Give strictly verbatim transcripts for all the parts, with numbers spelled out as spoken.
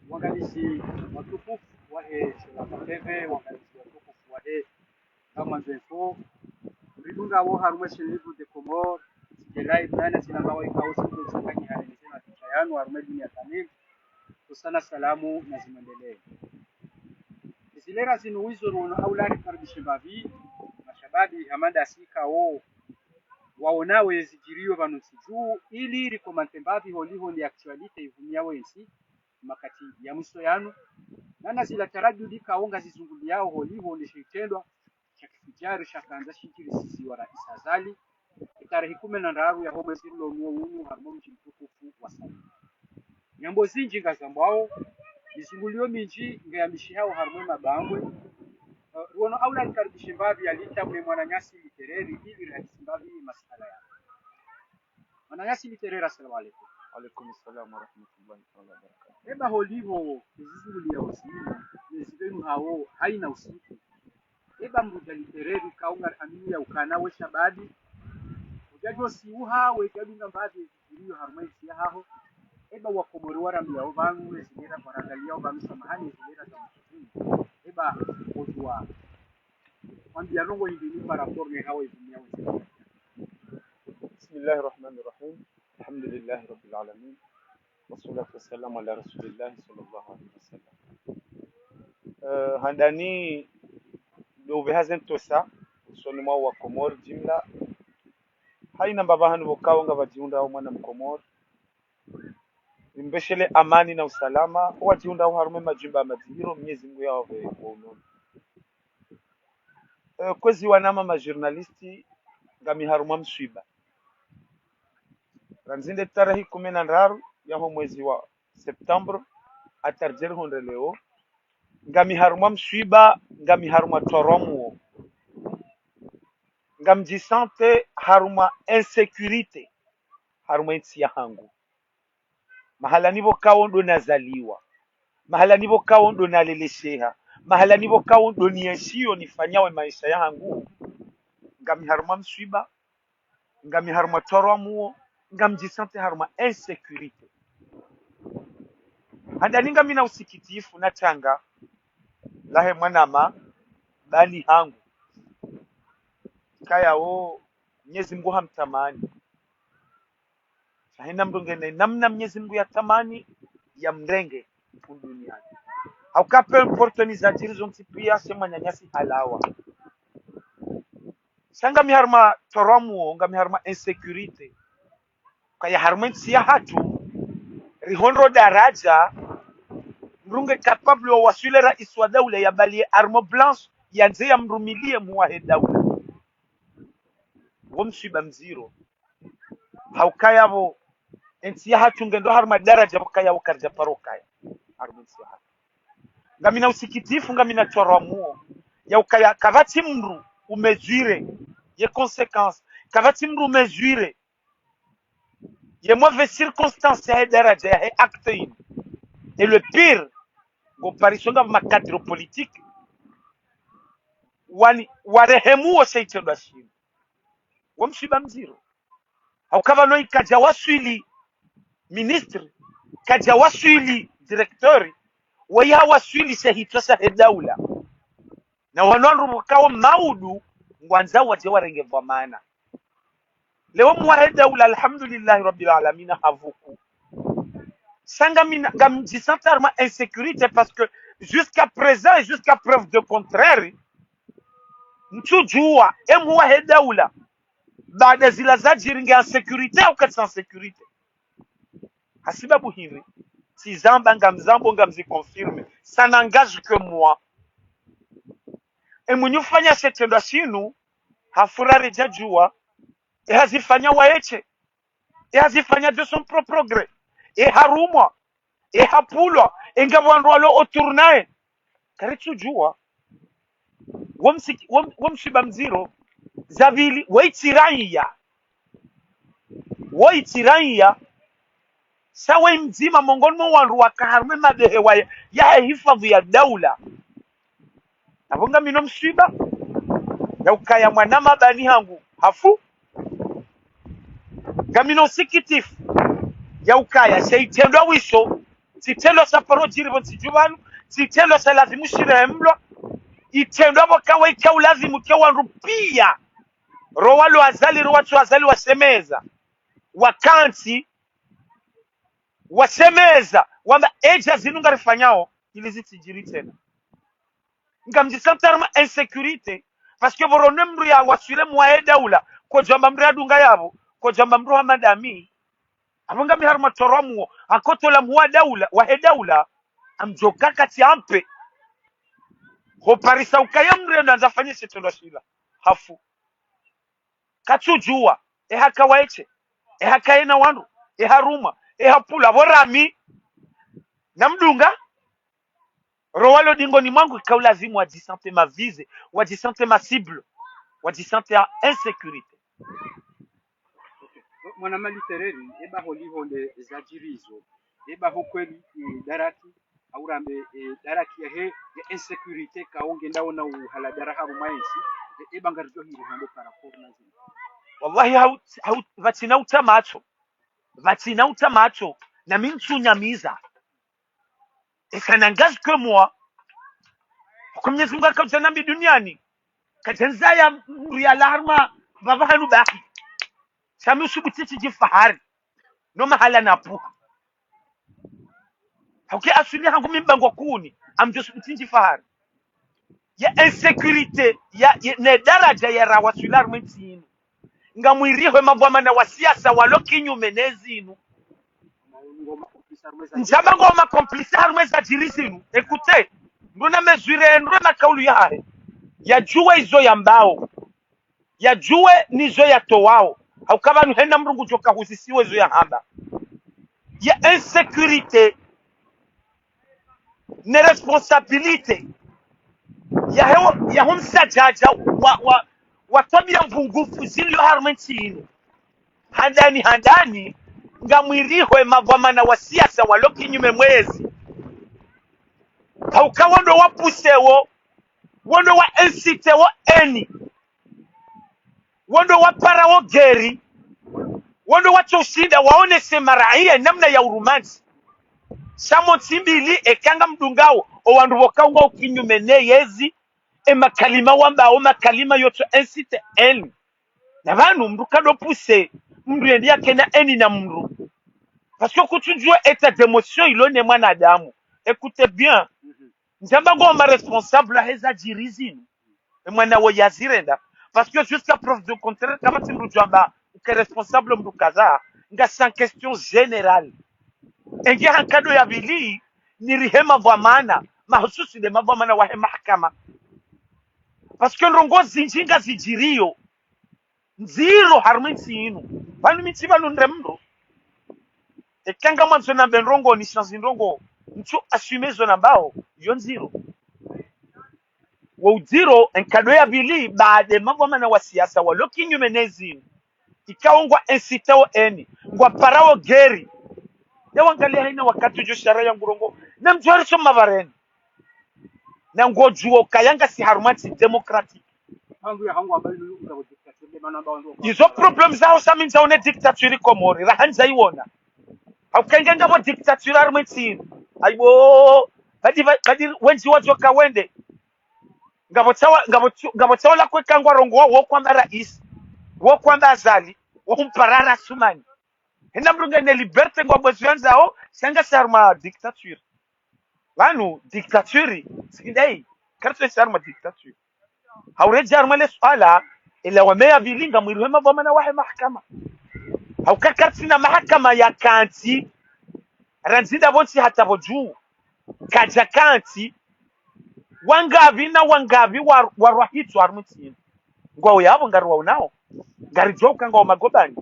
Wangalizi watukufu wahe Shalamba T V, wangalizi watukufu wahe Ngamwandzo Info, ridungao harumwa Chaîne Libre des Comores, Tike Live, nana zilamba wa ikao siku zanganyihane zina picha yanu harumwa dunia kamili, kusana salamu na zimwendelee. Zilera zinu wizo ruono aula rikaribishe mbapvi mashababi hama ndasi ikao waonawe zidjiriyo pvanu ntsi dju, ili rikomante mbapvi holiho ni actualité ivumiao entsi makati ya mwiso yanu, nana zila taradudi ikao ngazizunguliyao holiho ni shitrendwa sha kifijari shakandza shidjirisiziwa Rais Azali, itarehi kume na ndraru yaho mwezi rilo nuwo unu harumwa mdji mtukufu wa Said. Nyambo zindji ngazambwao, mizunguliyo mindji ngayamishihao harumwa mabangwe. Eh, ruono aula rikaribishe mbapvi yalita mwe mwananyasi Litereri ili rihadisi mbapvi masala yanu. Mwananyasi Litereri, assalamu alaikum. Alaikum salam wa rahmatullahi ta'ala wa barakatuh. Eba holiho, ezizunguliyao zinu, nezipvenuhao haina usiku. Eba mdru dja Litereri ikao ngariamini ya ukana we shababi, udjadjo siuha, wedjadunga mbapvi zidjiriyo harumwa entsi yahaho. Eba wakomori warambiyao pvanu, ezilera warangaliyao pvanu, samahani, ezilera za mtuzini. Eba, odjuwa wambiya ndrongoo hindri ni par rapport ne hawa ivumiao entsi. بسم الله الرحمن الرحيم. الحمد لله رب العالمين. والصلاة والسلام على رسول الله صلى الله عليه وسلم. Eh, handani ndo upveha ze ntsosa usoni mwa wakomori jimla. Haina mbapvi hanu pvokao ngapvadjihundrao mwana mkomori. Rimbeshelee amani na usalama, owadjihundrao harumwa emajumba ya madzihiro, Mnyezi Mungu yawapve wo unono. Eh, kwezi wananya ma journalistes, ngami harumwa mswiba. Randzi nde tarehi kume na ndraru yaho mwezi wa septembre, hata ridjeri hondre leo, ngami harumwa mswiba, ngami harumwa trois mois. Ngamdjisentir harumwa insécurité, harumwa entsi yahangu. Mahala nipvokao ndo nazaliwa. Mahala nipvokao ndo nalelesheha. Mahala nipvokao ndo nienshiyo nifanyao emaesha yahangu. Ngami harumwa mswiba, ngami harumwa trois mois, ngamdjisentir harumwa insécurité. Handani ngamina usikitifu na tanga lahe mwananya mbani hangu. Kayao Mnyezi Mungu hamtamani. Sha haina mdru ngena namna Mnyezi Mungu yatamani yamrenge hunu duniani. Hauka peu importe ni zadjiri zontsi pia, she mwananyasi halawa. Sha ngami harumwa trois mois, ngami harumwa insécurité. Kaya harumwa entsi yahatru, rihondro daraja, mdru nge capable wa waswili rais wa daula yabaliye arme blanche, yandze yamrumiliye mhuu wahe daula. Wo mswiba mdziro. Haukaya pvo, entsi yahatru ngendo harumwa daraja pvokaya wo karidja paro kaya. Harumwa entsi yahatru. Ngamina usikitifu, ngamina trois mois. Ya ukaya kapvatsi mdru umesuré ye conséquence. Kapvatsi mdru umesuré ye mauvaise circonstance yahe daraja yahe acte inu. Et le pire, ngo parisho nga ma cadres politiques wani, warehemu wo she itrendwa shinu. Wo mswiba mdziro. Hauka pvanu ikadja waswili ministre, kadja waswili directeur, waye hawaswili she hitswa shahe daula. Na wanu wandru pvokao maudu, ngwandzao wadje warenge pvwamana. Leo mhuu wahe daula, alhamdulillahi rabbil alamina, havuku. Sha ngamina, ngamdjisentir harumwa insécurité parce que jusqu'à présent et jusqu'à preuve de contraire, ntsudjuwa, emhuu wahe daula, baada zila zadjiri nge en sécurité au katsi en sécurité. Hasibabu hindri, tsizamba ngamzambo ngamzi confirmé. Ça n'engage que moi. Emwenyi ufanya she itrendwa shinu, hafura redja djuwa, e hazifanya waye she, e hazifanya de son propre gré, e harumwa, e hapvulwa, e ngapvo wandru walo autour naye. Karitsudjuwa. Wo msiki-, wo m-, wo mswiba mdziro, za pvili, wo itsi raiya. Wo itsi raiya, Sa we mdzima mongoni mwa wandru waka harumwa mabehewa ya, ya hifadhwi ya daula. Apvo ngamina mswiba, ya ukaya mwana mabani hangu hafu. Ngamina usikitifu, ya ukaya sha itrendwa wiso, tsi itrendwa sha paro djiri pvo ntsi dju pvanu, tsi itrendwa sha lazimu shira emlwa, itrendwa pvo kawa ika ulazimu ke wandru piya, ro walo Azali, ro watsu Azali wasemeza, wakantsi, wasemeza, wamba edja zinu ngarifanyao, ili zitsidjiri tsena. Ngamdji sentir harumwa insécurité, parce que pvo ronwe mndru ya waswile mwa he daula, kodjwamba mndru ya dunga yapvo, kodjwamba mndru ha madami. Apvo ngami harumwa torwa muo, akotola mwa daula, wa he daula, amdjoka katsi ampe. Ho parisa ukaya mndru yendo andza fanye she itrendwa shila. Hafu. Katsudjuwa, e haka waeshe, e haka yena wandru, e harumwa, e hapvula, pvo rami. Namdunga, ro walo dingoni mwangu ika ulazimu wadji sentir ma visé, wadji sentir ma cible, wadji sentir en insécurité. Mwana mali tereri, eba holiho nde zadjirizo, eba ho kweli, eh, daraki, hau rambe, eh, daraki ya he, ya insécurité, kaonge ndaona uhala dara harumwa entsi, eh, eba ngaridjo hiri hando par rapport na zinu. Wallahi, hau, hau, pvatsina utsamatso. Pvatsina utsamatso. Na mi ntsunyamiza. Eka nangazikwe mwa. Ko Mwenyezi Mungu akaudza nami duniani. Kadjandzaya mndru yalawe harumwa pvapvahanu bahi. Sha mi usubuti tsidjifahari. No mahala napvuha. Hauka aswili hangu mi mbangwa kuni. Ngamdjo subuti ndjifahari. Ya insécurité, ya, ya, ne daradja ya rawaswili harumwa entsi inu. Ngamwiriho e madhwamana wa siasa walo kinyume ne zinu. Ndjamba ngwao ma complices harumwa ezadjiri zinu. Écoutez, mndru na mesure, mndru na kaulu yahahe. Yadjuwe izo yambao. Yadjuwe nizo yatowao. Hauka pvanu hena mndru ngudjo kahuzisiwa izo yahamba. Ya insécurité, ne responsabilité yaho, yaho msadjadja wa, wa, wa twabiya mvungufu zilio harumwa entsi inu. Handani, handani, ngamwiriho e madhwamana wa siasa walo kinyume mwezi. Hauka wo ndo wa pousser wo, wo ndo wa inciter wo haine. Wo ndo wapara wo guerre. Wo ndo watso ushinda waonese maraiya namna ya urumandzi. Sha mo ntsi mbili eka ngamdungao, o wandru pvoka ngwao kinyume ne yezi, e makalima wambao, makalima yotso inciter haine. Na pvanu mndru kado pousser mndru yende yakena haine na mndru. Parce que kutsudjuwa état d'émotion ilo ne mwanadamu. Écoutez bien. Ndjamba ngwao ma responsable hezadjiri zinu. E mwana wo yazirenda. Parce que jusqu'à preuve de contraire, kapvatsi mndru djwamba uke responsable mndru kadha, ngasi en question générale. Enge ha nkado ya pvili, nirihe madhwamana, mahususi nde madhwamana wahe mahakama. Parce que ndrongoo zindji ngazidjiriyo, ndziro harumwa entsi inu. Pvanu mi ntsi pvanu nde mndru. Eka ngamwandzo nambe ndrongoo, ni shanzi ndrongoo, ntsu assumer zo nambao, yo ndziro. Wo udziro, e nkado ya pvili, baada e madhwamana wa siasa walo kinyume ne zinu. Ikao ngwa inciter wo haine, ngwaparao guerre. Ya wangaliya haina wakati udjo shara ya ngurongoo. Na mdjuwa risoma pvareni. Na ngodjuwa ukaya ngasi harumwa ntsi démocratique. Izo problème zaho sha mi ndjaone dictature Komori, raha ndjaiwona. Hauka enge ngapvo dictature harumwa entsi inu. Aiwa, badi, badi wendji wadjoka wende. Ngapvo tsawa, ngapvo tsu-, ngapvo tsawa la kweka ngwarongoa wo kwamba raisi, wo kwamba Azali, wo kumpara Rasumani. Hena mndru ngena liberté ngwambao zo yandzao, sha ngasi harumwa dictature. Pvanu, dictature, tsi ndai, karitsi harumwa dictature. Hauredjei harumwa le swala, ela wa meya pvili ngamwiriho e madhwamana wahe mahakama. Hauka karitsina mahakama ya kantsi, randzi nda pvontsi hata pvo dju. Kadja kantsi, wangapvi na wangapvi wa, warwahitswa harumwa entsi inu. Ngwao yapvo ngariwaonao, ngaridjuwa uka ngwao magobani.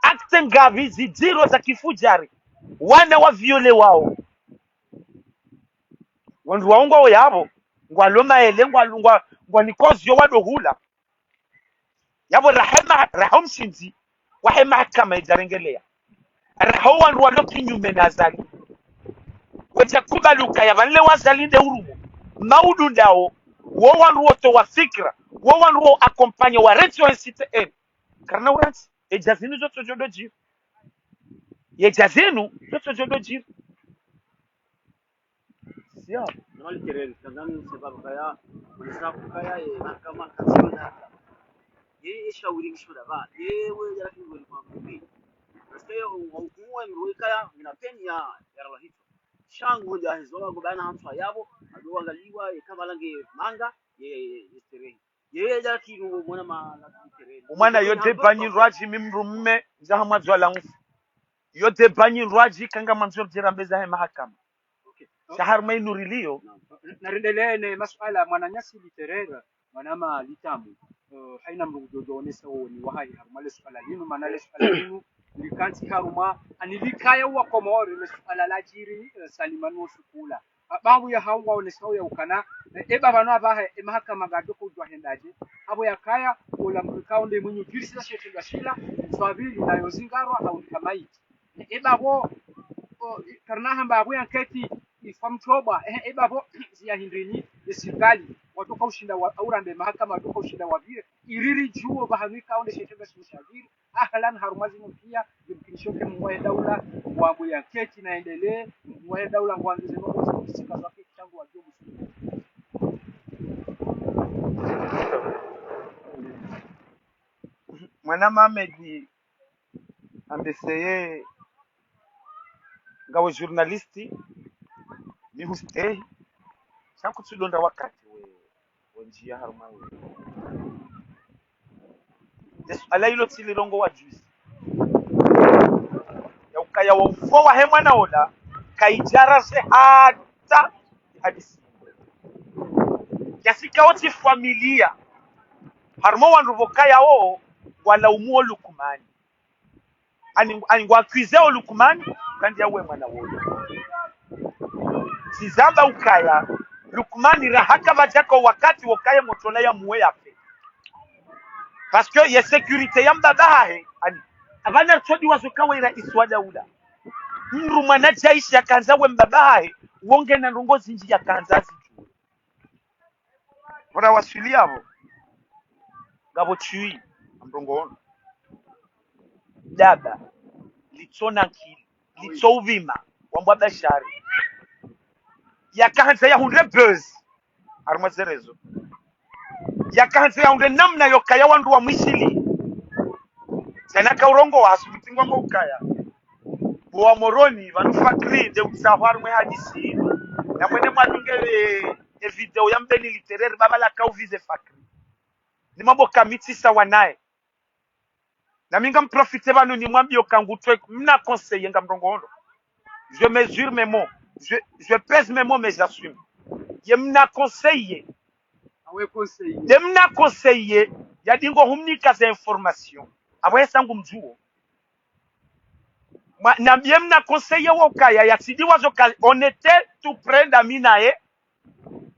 Actes ngapvi zidziro za kifudjari, wana wa violewao. Wandru wao ngwao yapvo, ngwalo maele, ngwa, ngwa, ngwa nikozi yo wado hula. Yapvo raha ma-, raha mshindzi wahe mahakama idjarengeleya. Raha wo wandru walo kinyume na Azali, wedja kubali ukaya pvanu le wa Azali nde urumwa. Maudu ndawo, wo wandru wotowa fikira, wo wandru wo accompagner wa région N C T N. Karina urantsi, edja zinu zotsodjo djiri. Yedja zinu zotsodjo djiri. Sio. Nali tereri, kandami sebab kaya, mwenesa kaya, ye mahakama katsina. Ye, ye shauri ngisho daba. Ye, we, ya lakini we, mwa mbi. Parce que yo, wa hukumu we, mwe kaya, mina peni ya, ya rahito. Shangu ya hizo, wa gobana hamswa yabo, ado wangaliwa, ye kama lange manga, ye, ye, ye sterehi. Ye, ye, ya lakini we, mwana ma, la tereri. Umwana yo de banyi rwadji mi mdrume, nza hamwadzwa la mfu. Yo de banyi rwadji kanga manzur djera mbeza he mahakama. Okay. Sha harumwa inu rilio. Naam. Na, narendelee ne masuala mwananyasi Literer, mwanama Litamu. Eh, haina mdru ngudjo onesa woni wahahe harumwa le suala linu, mana le suala linu, likantsi harumwa, ani likaya wa Komori le suala la djiri, eh, Salimani wo sukula. Apvaha ya haungwa onesa ya ukana, eh, eba pvanu apvaha, e mahakama ngadjo kudjwa hendadje, apvo yakaya, ola mdru kaonde mwenye udjirisiza shetu ya shila, swabili na yo zingarwa, hau ni kamaiti. Eba pvo, o, karina hamba apvo yanketi, ifwa mtobwa, eh, eba pvo, ziya hindrini, ye sirikali, watoka ushinda wa, aurambe mahakama, watoka ushinda wavire, iriri djuo, pvahanu ikaonde shetu ya shila shadjiri, ahlan harumwa zinu pia, yimkinisho ke mwa ye daula, wa mwe yanketi na endelee, mwa ye daula ngwandzo zinu kwa zinu kisika zake changu wa djomu. Mwana Mohamed, ambeseye ngawe journaliste, mi hustehi, sha kutsudonda wakati we, we ndjiya harumwa we. Ye suala ilo tsilirongowa juzi. Ya ukaya wo ufo wahe mwana ola, kayidjara ze hata hadisi. Kiasi ka wo tsi familia. Harumwa wandru pvo kaya wo, ngwalaumu wo Lukmani. Ani, ani ngwa accuser wo Lukmani, kandi yauwe mwana wola. Tsizamba ukaya, Lukmani raha kapvadjaka wakati wo kaya motsola ya muwe yafe. Parce que ye sécurité ya mbaba hahe, ani, apvanu ritsodiwazo kawaira iswa daula. Mdru mwana djaishi yakandza we mbaba hahe, wo ngena ndrongo zindji yakandza zidjuwe. Pvora waswili yapvo. Ngapvo tswi, amrongono. Daba, litsona nkili, litso upvima, wambwa Bashari. Yakahandza yahundre buzz, harumwa ze réseaux. Yakahandza yahundre namna yokaya wandru wamwishili. Tsena kaurongowa hasubuti ngwambo ukaya. Bo wa Moroni, pvanu Fakri, nde utsaho harumwa ye hadisi. Na mwende mwadunge e, e video ya Mbeni Literer, baba la kauvize Fakri. Ni mambo kamitsisa wanaye. Na mi ngam profiter pvanu nimwambiyo kangu twe, mna conseiller ngamrongono. Je mesure mes mots. Je, je pèse mes mots, mais j'assume. Ye mna conseiller. Awe conseiller. Ye mna conseiller, yadingo humnika ze information. Apvo hesa ngumdjuo. Ma, na ye mna conseiller wo ukaya, yatsidiwazo ka, on était tout près ndami naye.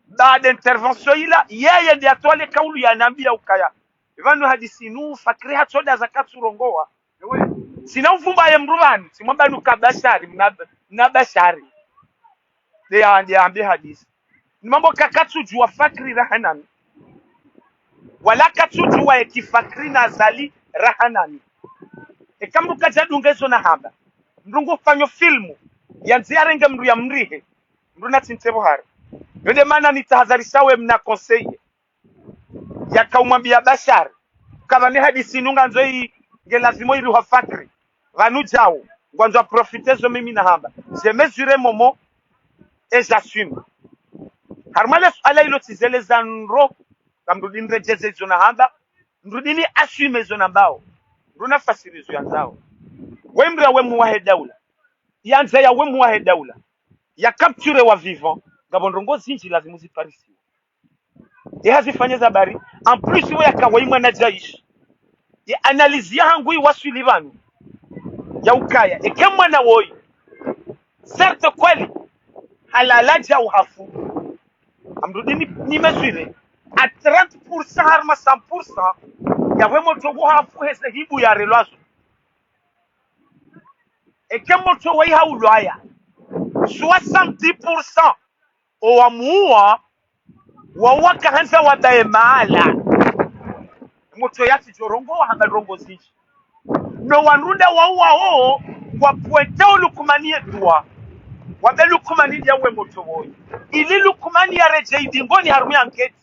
Baada intervention ila, yeye nde yatwale kaulu yanambiya ukaya. Pvanu hadisi nu, Fakri hatsodaza katsurongowa. Ewe. Tsina uvumba ye mdru pvanu, tsimwamba nu ka Bashari, mna, mna Bashari. Nde ya, nde yambe hadisi. Ni mambo ka katsudjuwa Fakri raha nami. Wala katsudjuwa eki Fakri na Azali raha nami. Eka mdru kadjadunga ezo nahamba. Mdru ngufanyo filmu. Yandzi yarenge mdru yamrihe. Mdru natsi ntebo hari. Yo nde mana nitahadharisha we mna conseiller. Yakaumwambiya Bashar. Kapvane hadisi nu ngandzo yi, nge lazima iriha Fakri. Pvanu djau, ngwandzo profiter zo mimi nahamba. Je mesure mes mots et j'assume. Harumwa le suala ilo tsi zele za ndro, kamdru dini redjeze izo nahamba, mdru dini assume izo nambao, mdru nafasiri izo yandzao. We mdru we muwahe daula, yandza yauwe muwahe daula, ya capturer wa vivant, ngapvo ndrongo zindji lazimu ziparisiwe. Ye hazifanya za bari, en plus wo yakawa imwana djaishi. Ye analyse yahangu iwaswili pvanu. Ya ukaya, eke mwana woyi. Certes kweli, halala djau hafu. Amrudi ni, ni mesure. À trente pour cent harumwa cent pour cent, yapvo motro wo hafu heze hibu yarelwazo. Eke motro wayi haulwaya, soixante-dix pour cent owamuwa, wawaka handza wabaye mahala. Motro yatsi djo rongowa hama ndrongo zindji. No wandru nda wauwa ho, ngwa pwenteo Lukumani ye dua. Wambe Lukumani ndiya uwe motro woyi. Ili Lukumani yaredjeyi dingoni harumwa ye anketi,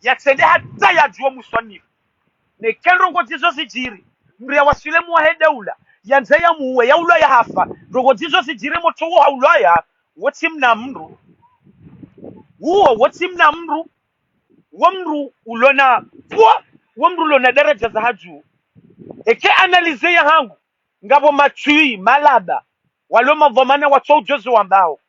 yatsende hata yadjuwe muswanifu. Neke ndrongo zizo zidjiri, mdru yawaswili mwahe daula, yandza yamuwe, yaulwaya hafa. Ndrongo zizo zidjiri, motro wo haulwaya, wo tsi mna mdru. Uwo, wo tsi mna mdru. Wo mdru ulona pwa, wo mdru ulona daraja za hadju. Eke analyse yahangu, ngapvo matswi, malaba, walo madhwamana watso udjuzi wambao.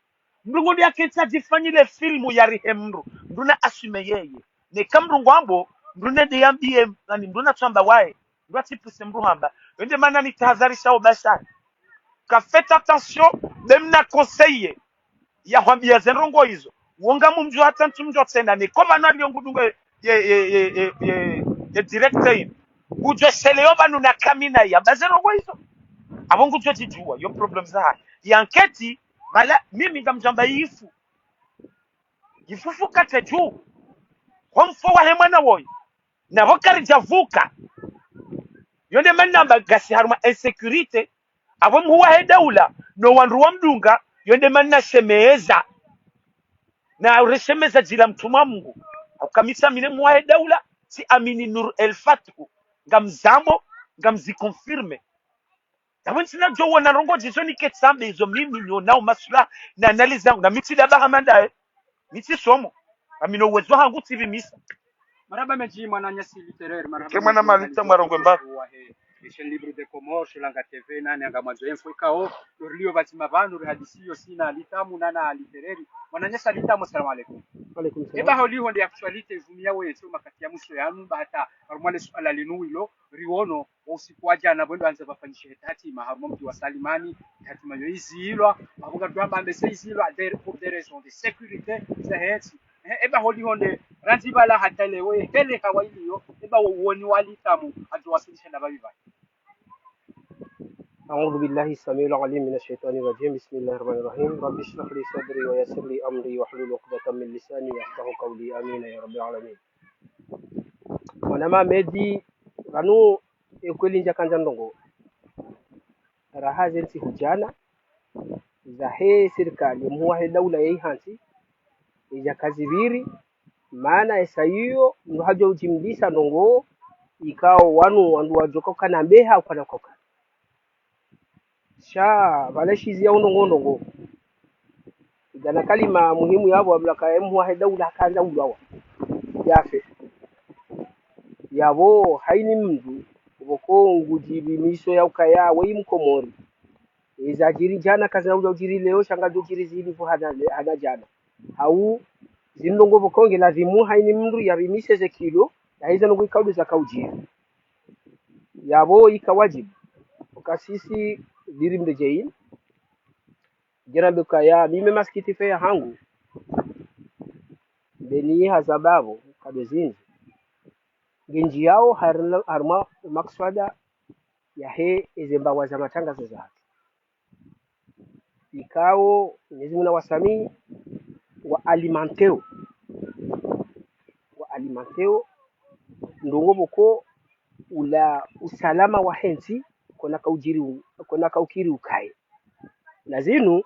Mdru ngudjo yaketsi yadjifanyile filmu yarihe mdru. Mdru na assume yeye. Neka mdru ngwambo, mdru nende yambiye, nani, mdru natsuamba waye. Mdru atsipuse mdru hamba. Yo nde mana nitahadharisha o bashari. Ka faites attention, be mna conseiller yahwambiya ze ndrongo izo. Wo ngamumdjuwa hata ntsu mdjuwa tsena, neka pvanu aliyo ngudunga ye, ye, ye direct inu. Ngudjo sheleyo pvanu na kamina yamba ze ndrongo izo. Apvo ngudjo djidjuwa, yo problème zahahe. Ye anketi, pvala, mimi ngamdjamba yifu. Yifufuka tedju. Ho mfo wahe mwana woyi. Napvo karidjavuka. Yo nde mana namba ngasi harumwa insécurité. Apvo mhuu wahe daula, no wandru wamdunga, yo nde mana nashemeza. Na ureshemeza dzina la mtrumwa Mungu. Hauka mi tsi amini mhuu wahe daula, tsi amini Nur El Fath. Ngamzambo, ngamzi confirme. Apvo ntsina djo wona ndrongo zizo niketsi zambe izo mimi nionao maswilaha na analyse zangu. Na mi tsi daba hama ndaye. Mi tsi somo. Ami no uwezo hangu tsipvimisa. Marahaba mendji mwananyasi Littéraire, marahaba mendji mwananyasi Littéraire. Ke mwana Malita mwarongwe mbapvi? Wa he, Chaîne Libre des Comores, Shilanga T V, nani anga mwandzo info ikao, ndo riliyo pvadzima pvanu, rihadisiyo sina Litamu, nana Littéraire. Mwananyasi Litamu, assalamu alaikum. Wa alaikum salam. Eba holiho nde actualité, ivumiyao yentsi, makati ya mwiso yanu, ba hata, harumwa le suala linu wilo, riwono, wo usiku wa djana, pvwendo wandza pvafanyishihe tatima, harumwa mdji wa Salimani, tatima yo izilwa, apvo ngarudjo amba mbe se izilwa, des, pour des raisons de sécurité, ze hentsi. Eh, eba holiho nde, randzi pvala hata leo, eh, hele hawa iliyo, eba wo, woni wa Litamu, adjo wasilisha na pvapvi pvale. أعوذ بالله السميع العليم من الشيطان الرجيم. بسم الله الرحمن الرحيم. رب اشرح لي صدري ويسر لي أمري واحلل عقدة من لساني يفقهوا قولي. آمين يا رب العالمين. Mwana Mamedi, pvanu, e kweli ndjakandza ndrongo. Raha ze ntsihu djana, zahe sirikali, mhuu wahe daula ya ihantsi, idja kazipviri, mana esa iyo, mdru hadjo udjimlisa ndrongo, ikao wanu wandru wadjoka ukana mbeha ukana koka. Sha, pvale shizi ya undrongo ndrongo. Idjana kalima muhimu yapvo, wambila ka ye mhuu wahe daula hakandza ulwawa. Yafe. Yapvo, haini mdru, pvoko ngudjipvimiso ya ukaya, weyi Mkomori. Eza djiri djana, kazina udja udjiri leo, sha ngazidjo djiri zili pvo hana, hana djana. Hau, zindrongo pvoko nge lazimu, haini mdru, yapvimise ze kilo, ya hiza ndrongo ikao ndo zaka udjiri. Yapvo ika wadjibu. Uka sisi diri mdedjeini. Djera mbe ukaya, mimi masikitifu yahangu. Mbe ni haza pvapvo, kado zindji. Ngendji yao harla-, harumwa makswada yahe eze mbawa za matrangazo zahatru. Ikao, Mwenyezi Mungu na wasamihi, wa alimenteo. Wa alimenteo, ndrongo pvoko ula usalama wa hentsi, kona kaudjiri u-, kona kaukiri ukaye. Na zinu,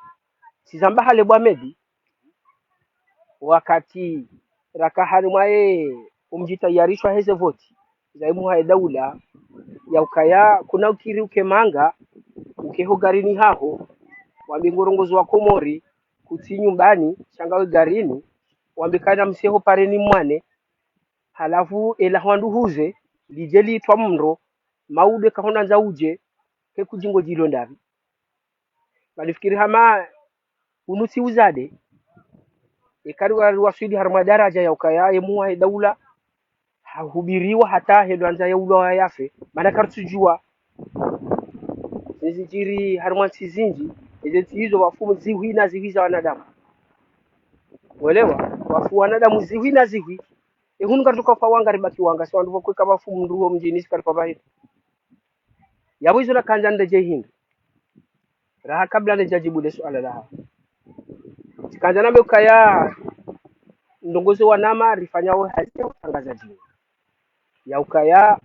sizamba hale bwa Medi, wakati raka harumwa ye umdji tayarishwa heze voti, za ye mhuu wahe daula, ya ukaya kuna ukiri uke manga, uke ho garini haho, wambe ngorongozi wa Komori, kutsi nyumbani, sha ngawe garini, wambe kana mseho pareni mwane, halafu ela hwandru huze, lidje litwa mndro, maude kahondandza udje, ke kudjingo djilo ndapvi. Ngalifikiri hama unu tsi uzade. Eka riwa-, riwaswili harumwa daraja ya ukaya ye mhuu wahe daula hahubiriwa hata hendo andza ya ulwawa yafe. Mana karitsudjuwa. Zizidjiri harumwa ntsi zindji. Eze ntsi izo wafu zihwi na zihwi za wanadamu. Mwelewa? Wafu wanadamu zihwi na zihwi. E hunu karitsuka fa wanga ribaki wanga. Si wandru pvoko eka wafu mndru ho mdjini si karifa pvahiri. Yapvo izo nakandza ndedje hindri. Raha kabla nidjadjibu le suala laho, tsikandza nambe ukaya ndrongoo zo wanama rifanyao hazi ya utrangazadji. Ya ukaya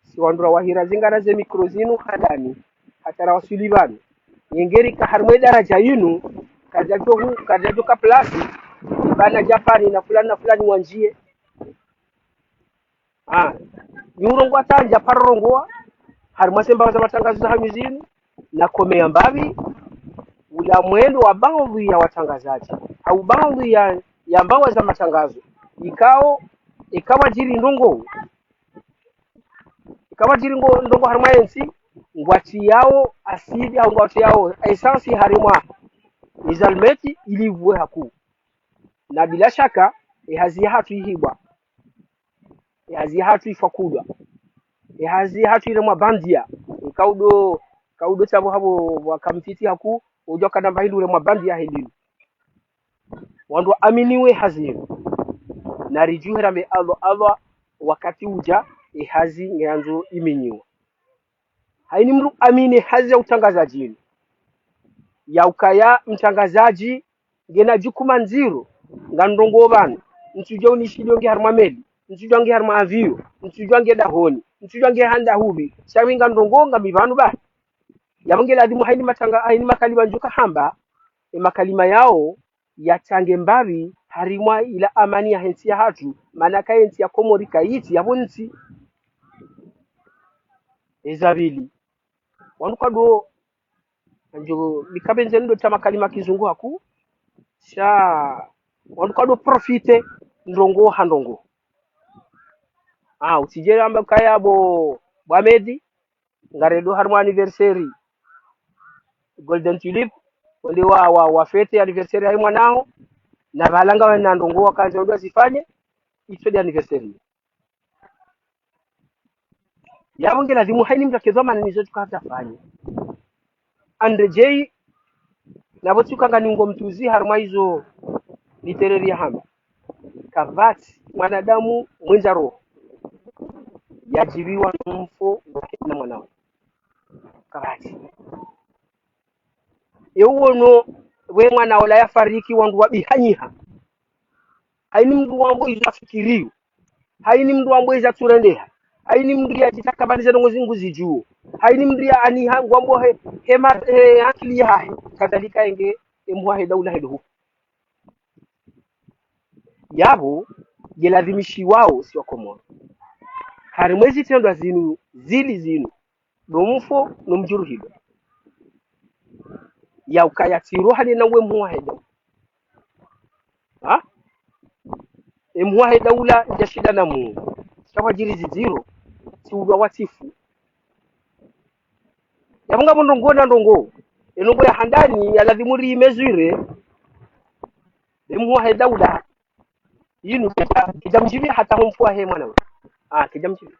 si wandru rawahira zingara ze mikro zinu handani, hata rawaswili pvanu. Yengeri ka harimwa ye daradja yinu, kadjadjo hu-, kadjadjo ka plasi, ibana Japani na fulani na fulani wandjiye. Ah, ni urongoa tandja paro rongoa, harimwa ze mbawa za matrangazo za hanyu zinu, na komeya mbapvi, ula mwendo wa baadhwi ya watrangazadji, au baadhwi ya, ya mbawa za matrangazo, ikao, ikao wadjiri ndrongoo, ikao wadjiri ngo-, ndrongoo harimwa yentsi, ngwatriyao asidi, au ngwatriyao esansi harimwa izalmeti, ili ipvuwe hakuu. Na bila shaka, ehazi yahatru ihibwa. Ehazi yahatru ifwakulwa. Ehazi yahatru iremwa bandia. Ikao udo, ikao udo tsapvo hapvo wakamtiti hakuu, udjo kana mba hindru uremwa bandia helilu. Wandru waaminiwe hazi yinu. Na ridjuhe rambe Allah, Allah, wakati udja, ehazi ngeyandzo iminyiwa. Haini mndru amini hazi ya utrangazadji yinu. Ya ukaya mtrangazadji ngena djukuma ndziro, ngamrongoo pvanu, ntsudjua unishilio nge harimwa meli, ntsudjua nge harimwa avion, ntsudjua nge dahoni, ntsudjua nge handa hupvi, sha mi ngamrongoo ngami pvanu bahi. Yapvo nge ladhimu haini matranga-, haini makalima ndjuka hamba, e makalima yao, yatrange mbapvi harimwa ila amani yahe ntsi yahatru, mana ka ye ntsi ya Komori kayitsi yapvo ntsi. Eza pvili, wandru kwadjo, ndjo, mi kapvendze ndo ta makalima kizungu hakuu, sha, wandru kwadjo profite ndrongoo ha ndrongoo. Ah, utsidje ramba kaya bo, bo Ahmed, ngarendo harimwa anniversaire Golden Tulip, wende wa, wa, wa fête anniversaire yahe mwana haho, na pvala ngawe na ndrongoo wakandza wende wazifanye, itso de anniversaire. Yapvo nge ladhimu haini mndru akedhwa mana nizo tsuka hata fanye. Andre J, napvo tsuka ngani ngo mtruzi harimwa izo litereri yahamba. Kapvatsi mwanadamu mwendza roho yadjipviwa no mfo wake na mwana wahe. Kapvatsi. Ye uwono we mwana ola yafariki wandru wabihanyiha. Haini mndru wambo izo afikiriyo. Haini mndru wambo izo atsurendeha. Haini mndru yadjitakabaliza ndrongoo zingu zidjuo. Haini mndru yaaniha ngwambo he, he ma-, he akili yahahe. Kadhalika enge, e mhuu wahe daula hendo hu. Yapvo, nge ladhimishiwao si wa Komoro. Harimwa ezi trendwa zinu, zili zinu, no mfo, no mdjuruhido. Ya ukaya tsi roha nena we mhuu wahe daula. Ha? E mhuu wahe daula, ndja shinda na Mungu. Sha kwadjiri zidziro, tsi ulwa watsifu. Yapvo ngapvo ndrongoo na ndrongoo. E ndrongoo ya handani, ya ladhimu ri mesure. E mhuu wahe daula. Yinu, kedja, kedja mdjipvi hata ho mfo wahe mwana we. Ah, kedja mdjipvi.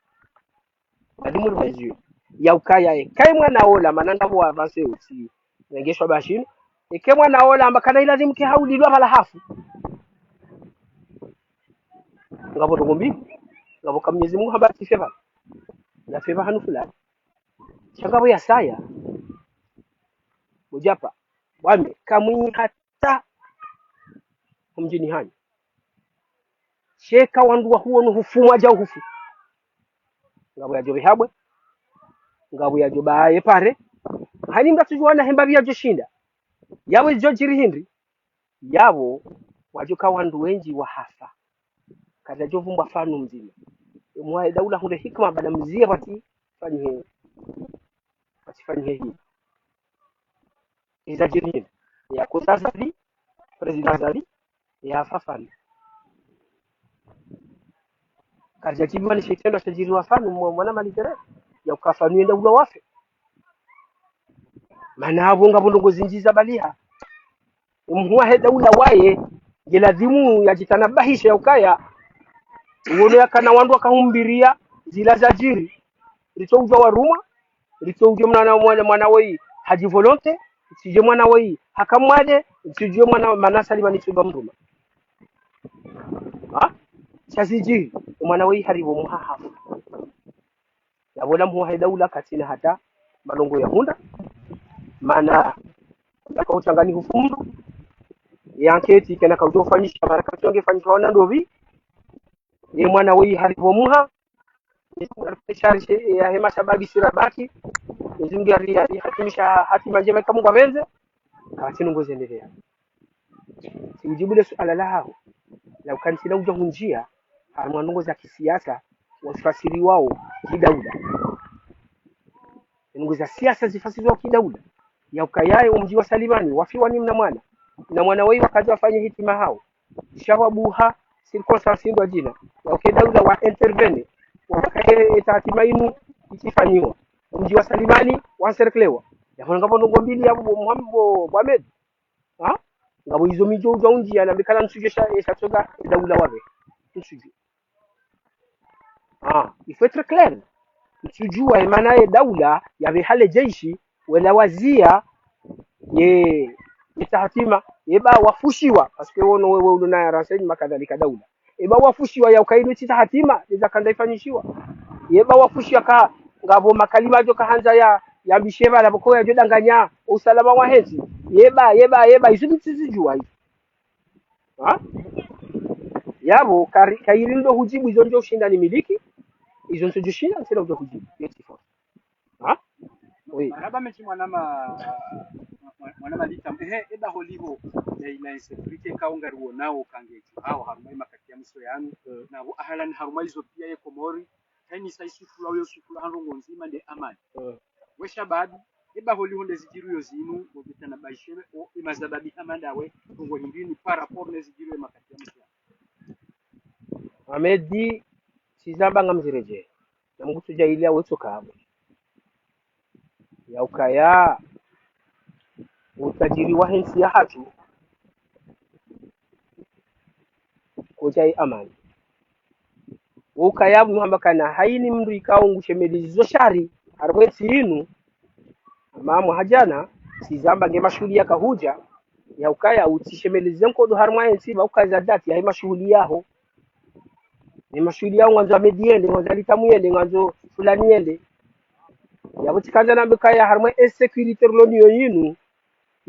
Ladhimu ri mesure. Ya ukaya e. Kaye mwana ola, mana ngapvo avance utsi. Nengeshwa bashinu. Eke mwana ola, amba kana iladhimu ke haulilwa pvala hafu. Ngapvo ndrongoo mbi. Ngapvo ka Mwenyezi Mungu hamba tsife pvala. Yafe pvahanu fulani. Sha ngapvo yasaya. Mujapa. Wambe, kamwinyi hata. Ho mdjini hanyu. Sheka wandru wahuono hufu mwadja uhufu. Ngapvo yadjo pvehabwe. Ngapvo yadjo baye pare. Haini mndru atsudjua na hemba pvi yadjo shinda. Yapvo idjo djiri hindri. Yapvo wadjo ka wandru wendji wahafa. Kadjadjo pvumbwa fanu mdzima. E mhuu wahe daula hundre hikima baada mzie pvatsi fanyihe. Pvatsi fanyihe hii. Iza djiri hindri. Ya kosa Azali, Président Azali, ya fafani. Kadja tsi pvanu she itrendwa shadjiri wa fanu mwa-, mwana malitere. Ya uka fanu yenda ulwa wafe. Mana apvo ngapvo ndrongoo zindji za baliha. E mhuu wahe daula waye, nge ladhimu yadjitanabahishe ya ukaya. Uwono yakana wandru wakahumbiriya, zila zadjiri. Ritso udjua warumwa, ritso udjua mwana, mwana, mwana woyi hadji volonté, ritso udjua mwana woyi haka mwade, ritso udjua mwana mana Salima nitso udjua mruma. Ha? Sha zidjiri, mwana woyi haripvo mhuu wahafu. Yapvo la mhuu wahe daula katsina hata malongo ya hundra. Mana yaka uchangani hufumru. Ye enquête kena kaudjo fanyisha, mara katsonge fanyisha wana ndopvi. Ye mwana woyi haripvo muha. Ye charge ya hema shababi sirabaki. Ye zungi yari, yari hatimisha hatima ndjema ika Mungu apvendze. Kawatsi nungo zendelea. Tsi ujibu le suala lahaho. La ukansi la udja hundjia, harumwa ndrongoo za kisiasa, wafasiriwao kidaula. Ndrongoo za siasa zifasiriwao kidaula. Ya ukaya ye omdji wa Salimani, wafiwa ni mna mwana. Mna mwana woyi wakadja wafanye hitima hawo. Sha pvwabuha, circonstance ndo djina. Ya uka ye daula wa intervenir. Wakaye ye tahatima inu, itsifanyiwa. Omdji wa Salimani, wa encerclewa. Yapvo ngapvo ndrongoo mbili ya bo, Muham-, bo, bo Ahmed. Ha? Ngapvo izo midjo udja undjia na mbikala ntsudjo sha, esha tsoka, e daula wapve. Ntsudjo. Ah, il faut être clair. Ntsudjuwa ye mana ye daula, yapve hale jeshi, wela wazia, ye, ye tahatima, ye ba wafushiwa, parce que wono wewe ulo na ya renseignement kadhalika daula. Ye ba wafushiwa ya uka inu tsi tahatima, ye za kandza ifanyishiwa. Ye ba wafushiwa ka, ngapvo makalima djo kahandza ya, ya mbishe pvala, pvoko yadjo danganya, usalama wa hentsi. Ye ba, ye ba, ye ba, izo ntsizidjuwa izo. Ha? Yapvo, kari, kayiri ndo hujibu izo ndjo ushinda nimiliki, izo ntsudjo shinda, ntsina udjo hujibu. Yo tsi force. Ha? Oui. Marahaba mendji mwana ma-, mwa-, mwana Malita. Ehe, eba holiho ya ina insécurité kaunga riwonao kangejo. Hao harumwa ye makati ya mwiso yanu. Mm. Na bo ahalan harumwa izo pia ye Komori. Haini sa isifula uyo sifula ha ndrongoo ndzima nde amani. Mm. We shababi, eba holiho nde zidjiriyo zinu, bo bitana baisheme, o, ema zababi hama ndawe, ndrongoo hindri ni par rapport ne zidjiriyo ye makati ya mwiso yanu. Ahmed, tsi zamba ngamziredjee. Na Mungu tsudja ili awetso kamwe. Ya ukaya, utadjiri wa hentsi yahatru, kodja ye amani. Wo ukaya mnu hamba kana haini mndru ikao ngu shemelezo shari, harumwa entsi inu, ama mwaha djana, tsi zamba nge mashuhuli yaka hudja, ya ukaya utsishemeleze nkodo harumwa entsi, ba ukaza dati, ya mashuhuli yaho. Ni mashuhuli yaho ngwandzo Ahmed yende, ngwandzo Ali Tamu yende, ngwandzo fulani yende. Yapvo tsikandza nambe kaya harumwa e sécurité rilo nayo yinu,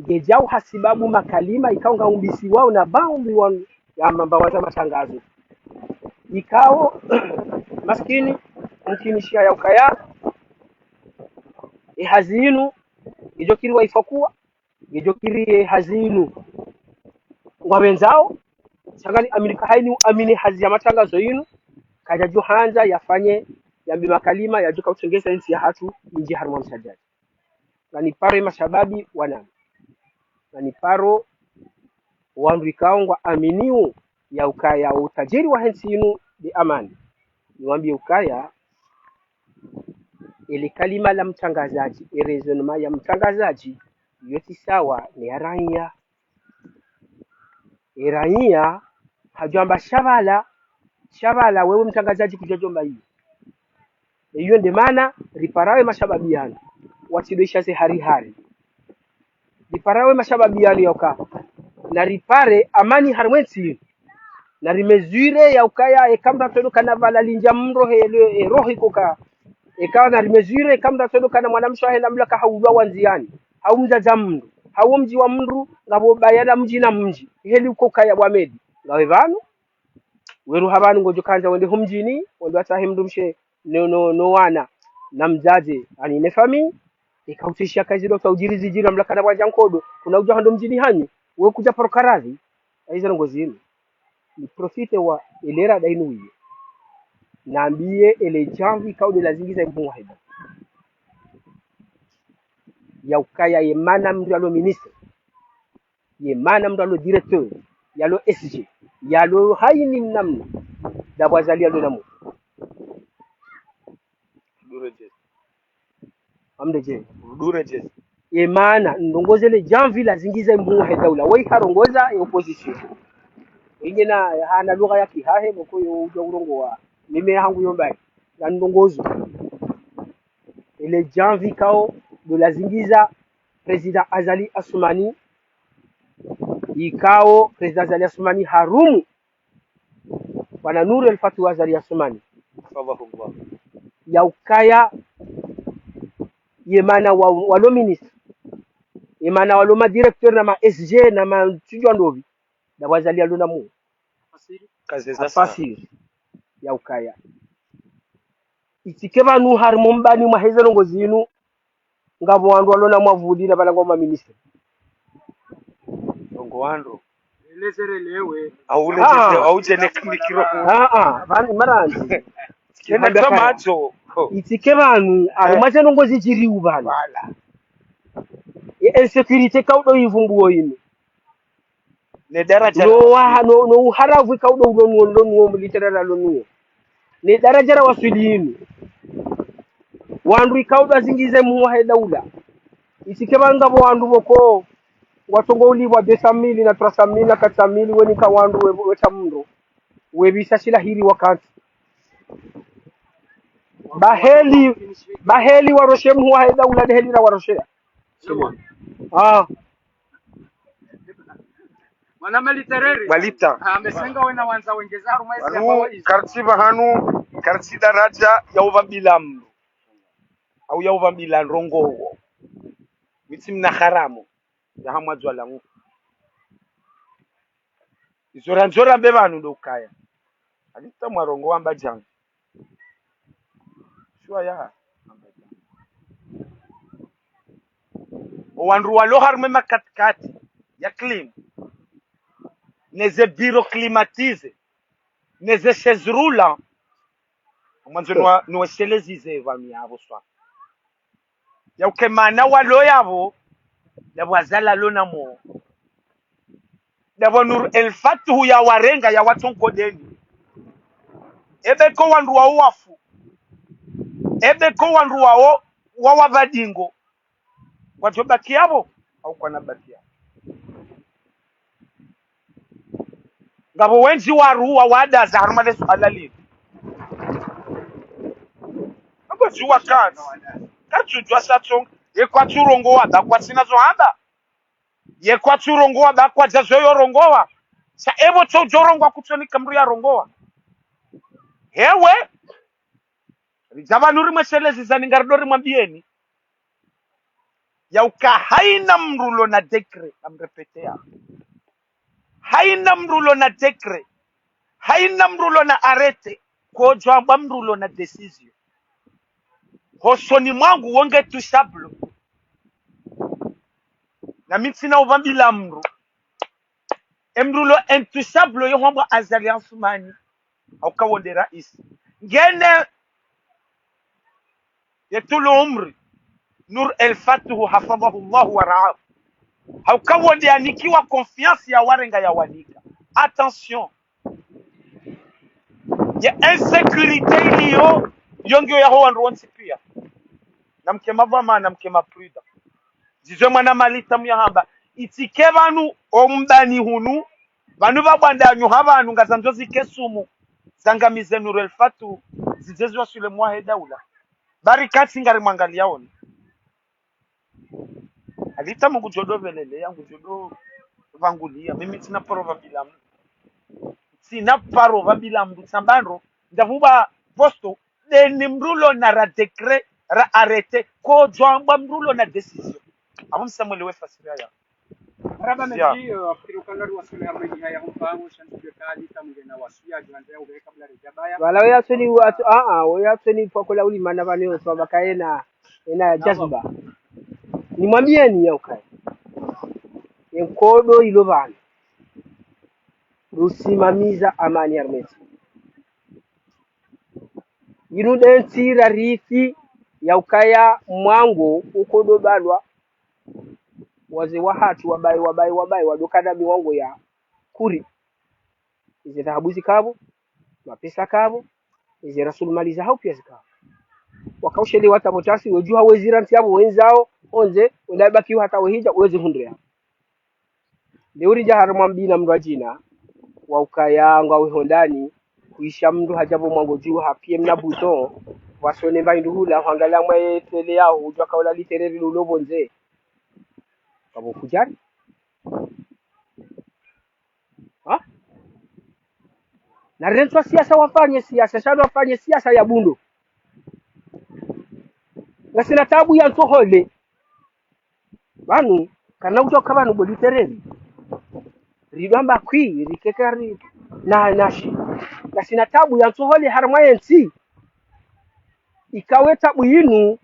ngedjao hasibabu makalima, ikao ngaumbisiwao na baadhwi wanu ya mamba wa za matangazo. Ikao, maskini, mkinishiha ya ukaya, e hazi yinu, ngedjo kiri wa ifokuwa, ngedjo kiri ye hazi yinu ngwapvendzao, sha ngani aminika haini uamini hazi ya matangazo yinu, kadjadjo handza yafanye, yambe makalima, yadjo kautsengeza entsi yahatru, indji harumwa msadjadji. Ngani paro ye mashababi wanami. Ngani paro wandru ikao ngwaaminio ya ukaya utadjiri wa hentsi yinu nde amani. Niwambie ukaya, ele kalima la mtrangazadji, e raisonnement ya mtrangazadji, yo tsi sawa ne ya raiya. E raiya, hadjo amba shabala, shabala, wewe mtrangazadji kudjadjo amba iyo. Iyo nde mana, riparao ye mashababi yanu, watsidwe isha ze hari hari. Riparao ye mashababi yanu ya uka, na ripare amani harumwa entsi yinu. Na rimezwire ya ukaya, eka mndru atsodo kana pvala lindja mndru he le, e roho ikoka. Eka na rimezwire, eka mndru atsodo kana mwanamshe wahe na mlaka haulwa wa ndziani. Hau mdzadze mndru. Hau mdji wa mndru, ngapvo bayana mdji na mdji. Heli ukoka ya bo Ahmed. Ngawe pvanu. Weruha pvanu ngodjo kandza wende ho mdjini, wende watsahe mndru mshe, no, no, no wana, na mdzadze, ani ne famille, eka utsishiya kazi ndo tsaudjiri zidjiri na mlaka na wandja nkodo, kuna udja hando mdjini hanyu, we kudja paro karadhi, aiza ndrongoo zinu. Ni profite wa elera dainu wiye. Nambiye ele djamvi kaude la zingiza impunga heda. Ya ukaya ye mana mndru yalo ministre. Ye mana mndru yalo directeur, yalo S G, yalo haini mnamna, ndapvo Azali yalo namu. Dure je. Amde je. Dure je. Ye mana, ndrongoo zele djamvi la zingiza imbuha he daula. Wayi harongoza ye opposition. Inge na hana lugha ya kihahe, pvoko yo udja urongowa. Mimi hangu yo mbayi. Na ndrongoo zo. Ele djamvi kao, ndo la zingiza Président Azali Assoumani, ikao Président Azali Assoumani harumu Bwana Nour El Fath Azali Assoumani. Hafidhahullah. Ya ukaya ye mana wa, walo ministre. Imana walo ma directeur na ma S G na ma tsidjua ndopvi. Ndapvo Azali yalo na mu. Kazeza sa. Afasiri. Ya ukaya. Itsike pvanu harimwa mbani mwaheze ndrongo zinu. Ngapvo wandru walo na mwavuli na pvala ngwao ma ministre. Ndrongo wandru. Elezere lewe. Au lezere, ah, au jene kimikiro. Ah, ah, pvani marandzi. Kena tamato. Itsike pvanu, ah, harimwa ze ndrongo zidjiriwo pvanu. Wala. Ye insécurité kaudo ivumbuo inu. Ne daraja no la wa-, no, no uharavu ikaudo ulonuo, lonuo, mlitera la lonuo. Ne daraja la waswili inu. Wandru ikaudo azingize muhu wahe daula. Itsike pvanu ngapvo wandru pvoko, ngwatsongo ulipvwa deux cent mille na trois cent mille na quatre cent mille, wenika wandru we, weta mndro. Wepvisa shila hiri wakati. Baheli, baheli waroshe muhu wahe daula, ndeheli ra waroshea. Ah. Mwana malitereri. Walita. Ah, mesenga wena wandza wengeza harumwa ezi. Pvanu, ambao izi. Karitsi pvahanu, karitsi daraja ya upvambila mndru. Au ya upvambila ndrongo wo. Mi tsi mna haramu. Ya hamwa dzwa langu. Izo randzo rambe pvanu ndo ukaya. Alita mwarongoa amba djanga. Shuwa ya. O wandru walo harumwa makatikati ya clim. Ne ze bureau climatisé. Ne ze chaise roulante. Mwandzo nuwa, nuweshelezi ze pvanu yapvo swa. Ya uke mana walo yapvo, yapvo Azali yalo na mo. Ndapvo Nur El Fatuhu ya warenga ya watsonkodeni. Ebe ko wandru wao wafu. Ebe ko wandru wao wa wapvadingo. Ngwadjo baki yapvo, au kwana baki yapvo. Ngapvo wendji waruwa wadaza harumwa le suala linu. Ngapvo djuwa kazi. Katsudjuwa sha tsonga. Ye kwatsurongowa ba kwatsina zo hamba. Ye kwatsurongowa ba kwadja zo yorongowa. Sha epvo tsodjo rongowa kutsonika mndru yarongowa. Hewe. Ridja pvanu rimweshelezi zani ngarido rimwambiyeni. Ya uka haina mndru ulo na décret, namrépété ya. Haina mndru ulo na décret. Haina mndru ulo na arrêté. Kodjo amba mndru ulo na décision. Hosoni mwangu wo nge intouchable. Na mi ntsina upvambila mndru. E mndru ulo intouchable yo hwambwa Azali Assoumani. Hauka wo nde raisi. Ngene ye tulu umri. Nur El Fatuhu hafadhahu Allahu wa raahu. Hauka wo nde anikiwa confiance ya warenga ya wanika. Attention. Ye insécurité iliyo, yo ngiyo ya ho wandru wontsi piya. Namke mapvama, namke ma prudent. Zizwe mwana malita muyahamba. Itsike pvanu, o mbani hunu, pvanu pvabwanda nyuha pvanu, ngazandzo zike sumu, zangamize Nur El Fatuhu, zidje ziwaswile mwahe daula. Bari katsi ngarimwangaliyaoni. Alita Mungu ngudjo do pvelele, ya ngudjo do pvanguliya. Mimi ntsina paro pvambila mndru. Ntsina paro pvambila mndru, tsamba ndro, ndapvo pva posto, ndeni mndru ulo na ra décret, ra arrêté, kodjo amba mndru ulo na décision. Apvo msamwele we fasiri ya. Marahaba mendji, eh, fikiri ukana riwaswili harumwa enyi haya ho mpango, sha ntsudjuwa ka Alita mungena wasiya, djuwa ndaya ube kabla ridja baya. Wala we yatsoni, watso-, ah, ah, we yatsoni pvwa kola ulimana pvanu yo, so baka yena, yena jazba. Nimwambiyeni ya ukaya. Ye nkodo ilo pvanu. Lusimamiza amani harumwa entsi. Yinu nde ntsi rarithi ya ukaya mwango ukodo balwa. Wazee wahatru wabaye, wabaye, wabaye, wadoka na miwango ya kuri. Ize dhahabu zikapvo, mapesa kapvo, ize rasulumali zahawo piya zikapvo. Wakaushelewa hata pvo tasi, wedjuha wezira ntsi yapvo wendzao, ondze, wenda baki hata wehidja, wezi hundre yapvo. Leo ridja harumwa mbina mndru adjina, wa ukaya ngwawe hondani, kwisha mndru hadja pvo mwango dju, hapiye mna buto, wasone mba hindru hula, hwangala mwaye tele yaho, udjwa kaula litereri lulo pvondze. Kapvo kudjari. Ha? Na rentswa siasa wafanye siasa, shano wafanye siasa ya bundo. Ngasina tabu ya ntsohole. Pvanu, Karina udjo ka pvanu bo litereri. Ridjo amba kwi, rikeka ri, na, na shi, na sina tabu ya ntsohole harumwa yentsi. Ikawe tabu yinu,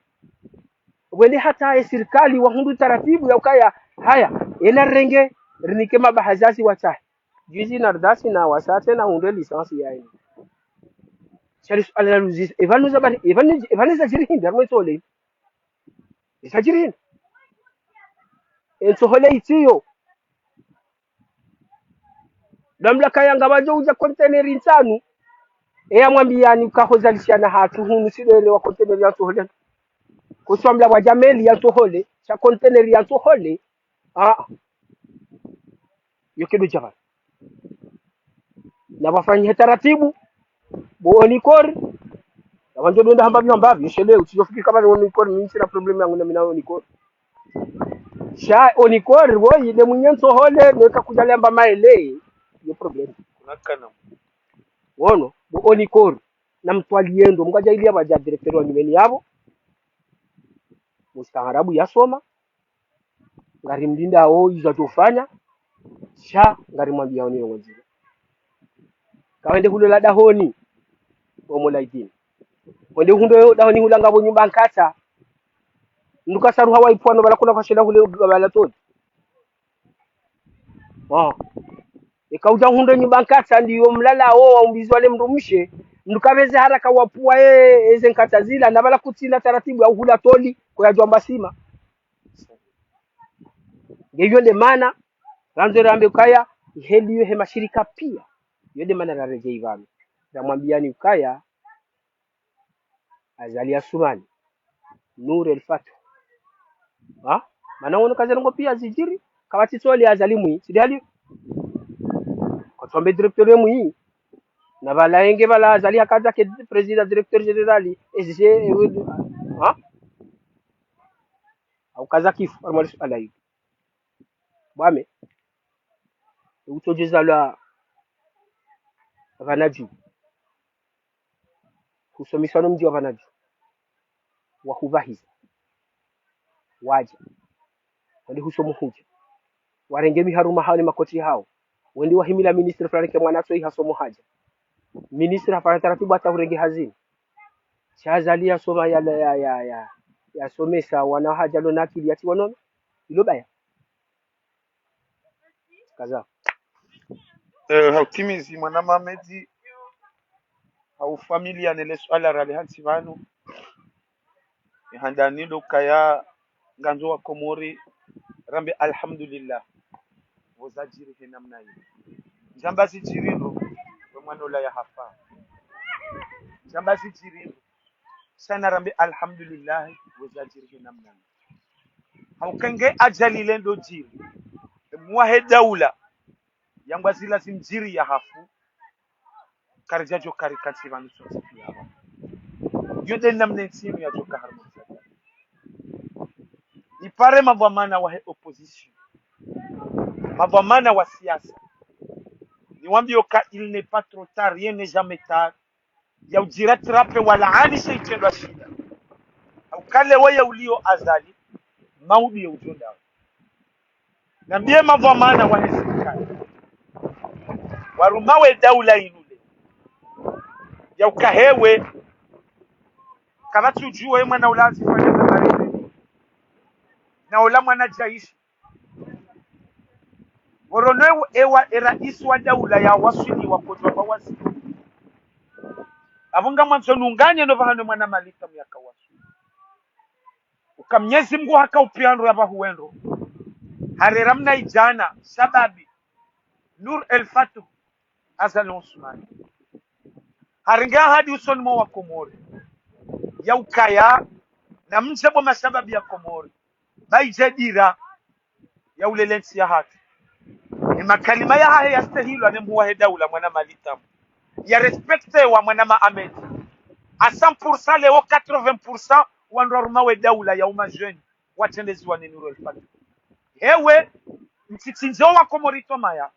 wende hata ye sirikali wahundru taratibu ya ukaya, haya, yena renge, rinike mabahazazi watsahe. Juzi na ridasi na wasatse na hundre licence ya yinu. Shali suala la luzisa, epvanu za bari, epvanu, epvanu za djiri hindri, harumwa ntsohole. Isa djiri hindri. Entsohole itsiyo. Damla kaya ngapvadjo udja konteneri ntsanu. Eya mwambiyani uka hozalishana hatru hunu sidwele wa konteneri ya ntsohole. Kuswambla wa djameli ya ntsohole, sha konteneri ya ntsohole. Ah. Yo kedo djapvanu. Na pvafanyishe taratibu. Bo Onicor. Na pvandjo donda hamba pvio hamba pvio, shele, utsidjo fikiri kama ni Onicor, mi ntsina problème yangu na mi na Onicor. Sha Onicor, woyi, ne mwinyi ntsohole, neka kudjale amba maele, yo problème. Kuna kana. Wono, bo Onicor, na mtwali yendo, mkadja ili ya wadja directeur wa nyumeni yapvo. Mustaarabu yasoma. Ngarimlindao izo atsofanya, sha ngarimwambiyao ni yongo ndziro. Kawende hulola dahoni, omo laidini. Wende hundro dahoni hula ngapvo nyumba nkatsa. Mndru kasaruha wa ipvwano pvala kuna kwashenda hule pvala toli. Oh. Eka udja hundro nyumba nkatsa ndiyo mlalao waumbizwa le mndru mshe. Mndru kapveze haraka wapvua ye, eze nkatsa zila, na pvala kutsina taratibu ya uhula toli, ko yadjwamba sima. Nge yo nde mana, randzo rambe ukaya, iheli yo he mashirika pia. Yo nde mana raredjei pvanu. Ramwambiyani ukaya, Azali Assoumani, Nour El Fath. Ha? Mana wono kaze ndrongo pia zidjiri, kapvatsi tsoli Azali mwi, tsi nde hali. Kotsombe directeur mwi. Na pvala yenge pvala Azali hakaza ke président directeur général, S G, ha? Au kaza kifu, harumwa le suala hili. Bwame, utsodjeza lwa pvanu dju. Husomiswa no mdji wa pvanu dju. Wahupvahiza. Wadja. Wende husomo hudja. Warenge miharuma hawo ne makoti hawo. Wende wahimila ministre fulani ke mwana tso iha somo hadja. Ministre hafanya taratibu hata hurenge hazini. Sha Azali yasoma ya, ya, ya, ya, yasomesa wana hadja lo na akili yatsi wanono. Ilo baya. Kaza. Eh, hautimizi mwana Mamedi, haufamiliya ne le suala rali hantsi pvanu. Ihandani ndo kaya ngandzo wa Komori, rambe alhamdulillah. Pvo zadjiri he namna iyo. Ndjamba zidjiri ndo, we mwana ula ya hafa. Ndjamba zidjiri ndo. Sha na rambe alhamdulillah, pvo zadjiri he namna iyo. Hauka nge ajali le ndo djiri. Mwahe daula. Yangwa zila zimdjiri ya hafu. Karidja djo kari kantsi pvanu tsontsi pia pva. Yo nde namna entsi inu yadjo ka harumwa. Ipare madhwamana wahe opposition. Madhwamana wa siasa. Niwambiyo ka il n'est pas trop tard, rien n'est jamais tard. Ya udjira trape wala ani she itrendwa shida. Hauka le woye uliyo Azali, maudu ye udjo ndawo. Nambiye madhwamana wahe sirikali. Waruma we daula inu le. Ya uka hewe. Kapvatsi udjuwa ye mwana ula azifanya za baridi. Na ula mwana djaishi. Worono ewa, ewa, e raisi wa daula ya waswili wa kodjwa ba wasi. Apvo ngamwandzo nunganye no pvahanu mwana Malika muyaka waswili. Uka Mnyezi Mngu haka upvia ndro ya pvahu wendro. Harera mna idjana, shababi, Nour El Fath, Azali Assoumani. Harenge ahadi usoni mwa wa Komori. Ya ukaya, na mdje bo mashababi ya Komori. Ba idje dira, ya ulele ntsi ya hatru. Ne makalima ya hahe ya stehilwa ne mhuu wahe daula mwana Malitamu. Ya respectewa mwana Mahamedi. À cent pour cent leo quatre-vingts pour cent wandru waruma we daula ya uma jeune watrendeziwa ne Nour El Fath. Hewe, mtsitsindze wa Komori tomaya.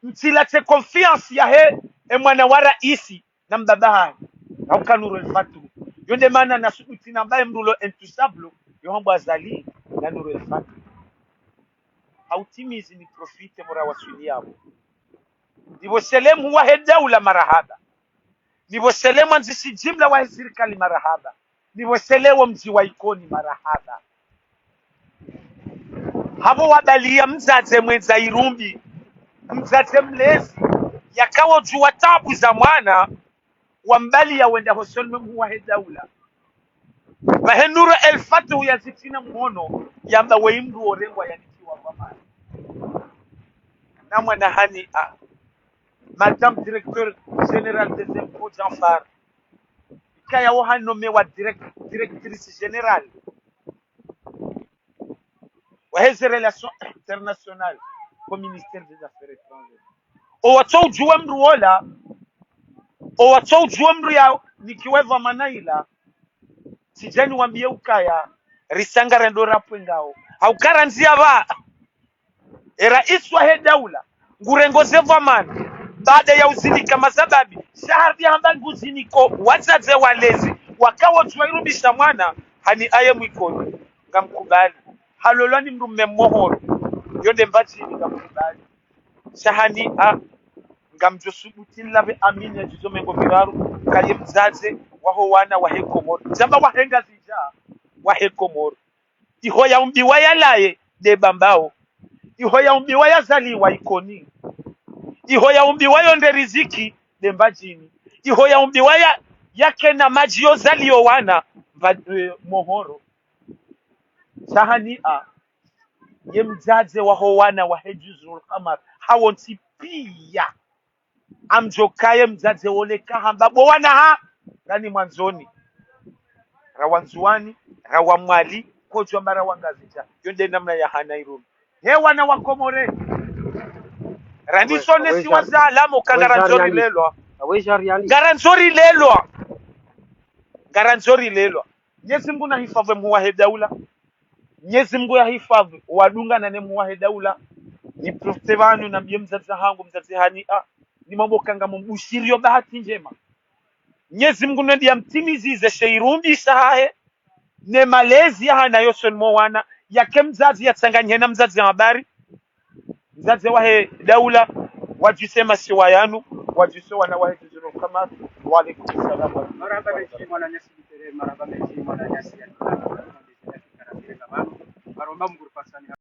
Mtsilatse confiance yahe, e mwana wa raisi, na mbaba hahe. Hauka Nour El Fath. Yo nde mana na subuti na mbaye mndru lo intouchable, yo hambwa Azali na Nour El Fath. hautimizi ni profite mura waswili yapvo. Nipvo shelemu wahe daula marahaba. Nipvo shelemu andzishi jimla wahe sirikali marahaba. Nipvo shelewo mdji wa Ikoni marahaba. Hapvo wabaliya mdzadze mwendza irumbi, mdzadze mlezi, yakawo djuwa tabu za mwana, wambaliya wenda hosoni mwe mhuu wahe daula. Pvahe Nuru El Fatuhu yazitsina mhono, yamba weyi mndru worengwa yanikiwa kwa mali. Na mwana Hania, Madame Directeur Général des Impôts Djanfar, ikaya wo hanomewa direct-, directrice générale wahe ze relations internationales ko ministère des affaires étrangères. Owatso udjuwa mndru wola, owatso udjuwa mndru yanikiwa dhwamana ila, tsidjani wambiye ukaya, risa ngarendo rapvwe ngawo. Hauka randzi yapva, e raisi wahe daula, ngurengo ze dhwamana, baada ya uzinika masababi, sha harudi hamba nguziniko wadzadze walezi, wakawo djuwa irumbisha mwana, Hania ye mwikoni, ngamkubali. Halolwa ni mndru mme mmohoro, yo nde Mbadjini ngamkubali. Sha Hania, ngamdjo subuti nilapve amini ya djizo mengo miraru, kaye mdzadze waho wana wahe Komoro. Djamba wahe Ngazidja, wahe Komoro. Iho yaumbiwa yalaye nde Bambao. Iho yaumbiwa yazaliwa Ikoni. Iho yaumbiwa yonde riziki nde Mbadjini. Iho yaumbiwa ya, yakena madji yozaliyo wana mba, eh, mohoro. Sha Hania, ye mdzadze waho wana wahe Juzurul Kamar, hawontsi piya. Amdjo kaye mdzadze wole kahamba bo wana ha, ngani mwandzoni. Rawa Ndzuwani, rawa Mwali, kodjwamba rawa Ngazidja. Yo nde namna ya hana irumbi. He wana wa Komori. Randisonesiwa zalamo ka ngarandzo rilelwa. Ngarandzo rilelwa. Ngarandzo rilelwa. Mnyezi Mungu nahifadhwi mhuu wahe daula. Mnyezi Mungu yahifadhwi wadungana ne mhuu wahe daula. Niprofite pvanu nambiye mdzadze hangu, mdzadze Hania, nimwambe ukaya ngamumbushiriyo bahati ndjema. Mnyezi Mungu nende yamtimizize she irumbi shahahe, ne malezi yahana yosoni mwo wana, yake mdzadze yatsanganyihe na mdzadze habari. Mdzadze wahe daula, wadjuse masiwa yanu, wadjuse wana wahe Juzurul Kamar. Wa alaikum salam. Marahaba mendji mwananyasi Bitere, marahaba mendji mwananyasi ya Karasire Kabano. Marahaba mguru pasani.